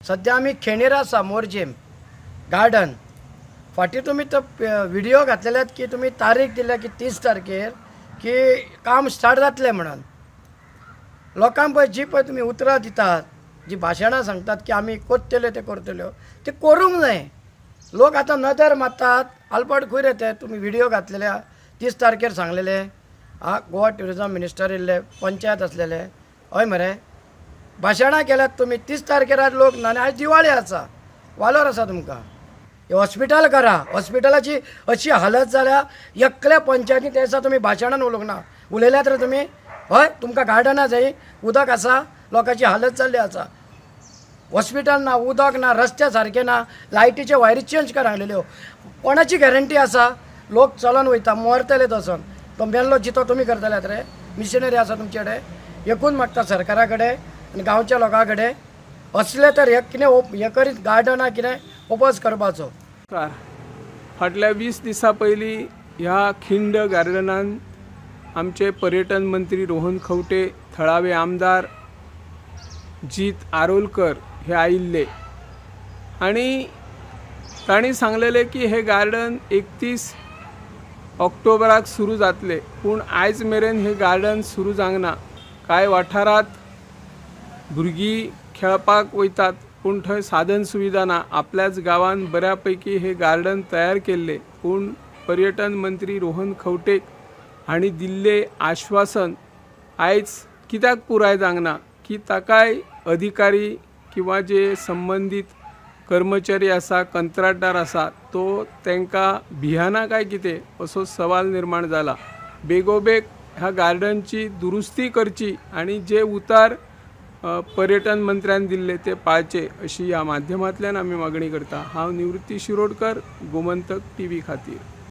सद्या आमी खेणीर आसा मोरजीम गार्डन. फाटीं तुमी तो व्हिडियो घातलेले की तुमी तारीख दिल्या की 30 तारखेर की काम स्टार्ट जातलें म्हणून. लोकांक पळय जी पळय तुमी उतरां दितात, जी भाशणां सांगतात की आमी करतल्यो ते करतल्यो, ते करूंक जाय. लोक आतां नदर मारतात, आलपाट खंय रे ते तुमी व्हिडियो घातलेले 30 तारखेर सांगलेले. आ गोवा ट्युरिजम मिनिस्टर येयल्ले, पंचायत आसलेले, हय मरे भाशणां केल्यात तुमी 30 तारखेर. आज लोक ना आनी आयज दिवाळी आसा, वालोर आसा तुमकां. हॉस्पिटल करा, हॉस्पिटलाची अशी हालत जाल्या एकल्या पंचायतीन त्या दिसा तुमी भाशणान उलोवंक ना. उलयल्यात रे तुमी? हय, तुमकां गार्डनां जाय, उदक आसा, लोकांची हालत जाल्ली आसा. हॉस्पिटल ना, उदक ना, रस्ते सारके ना, लायटीचे वायरी चेंज कर सांगलेल्यो. कोणाची गॅरंटी आसा? लोक चलोन वयता, मरतले तसोन. तो मेल्लो जितो तुमी करतल्यात रे? मिशनरी आसा तुमचे कडेन? एकूच मागता सरकारा कडेन आनी गांवच्या लोकां कडेन, असले तर हे कितें हे करीत गार्डनां कितें ओपोज करपाचो. फाटल्या 20 दिसां पयलीं ह्या खिंड गार्डनान आमचे पर्यटन मंत्री रोहन खंवटे, थळावे आमदार जीत आरोलकर हे आयिल्ले आनी तांणी सांगलेले की हे गार्डन 31 ऑक्टोबराक सुरू जातले, पूण आयज मेरेन हे गार्डन सुरू जावंक ना. कांय वाठारांत भुरगीं खेळपाक वयतात पूण थंय साधन सुविधा ना. आपल्याच गांवान बऱ्यापैकी हे गार्डन तयार केल्ले, पूण पर्यटन मंत्री रोहन खंवटे हांणी दिल्ले आश्वासन आयज कित्याक पुराय जावंक ना की ताकाय अधिकारी किंवा जे संबंदीत कर्मचारी आसा, कंत्राटदार आसा, तो तांकां भियाना काय कितें असो सवाल निर्माण जाला. बेगोबेग ह्या गार्डनची दुरुस्ती करची आनी जे उतार पर्यटन मंत्र्यान दिल्ले ते पाळचे अशी ह्या माध्यमांतल्यान आमी मागणी करता. हांव निवृत्ती शिरोडकर, गोमंतक टीव्ही खातीर.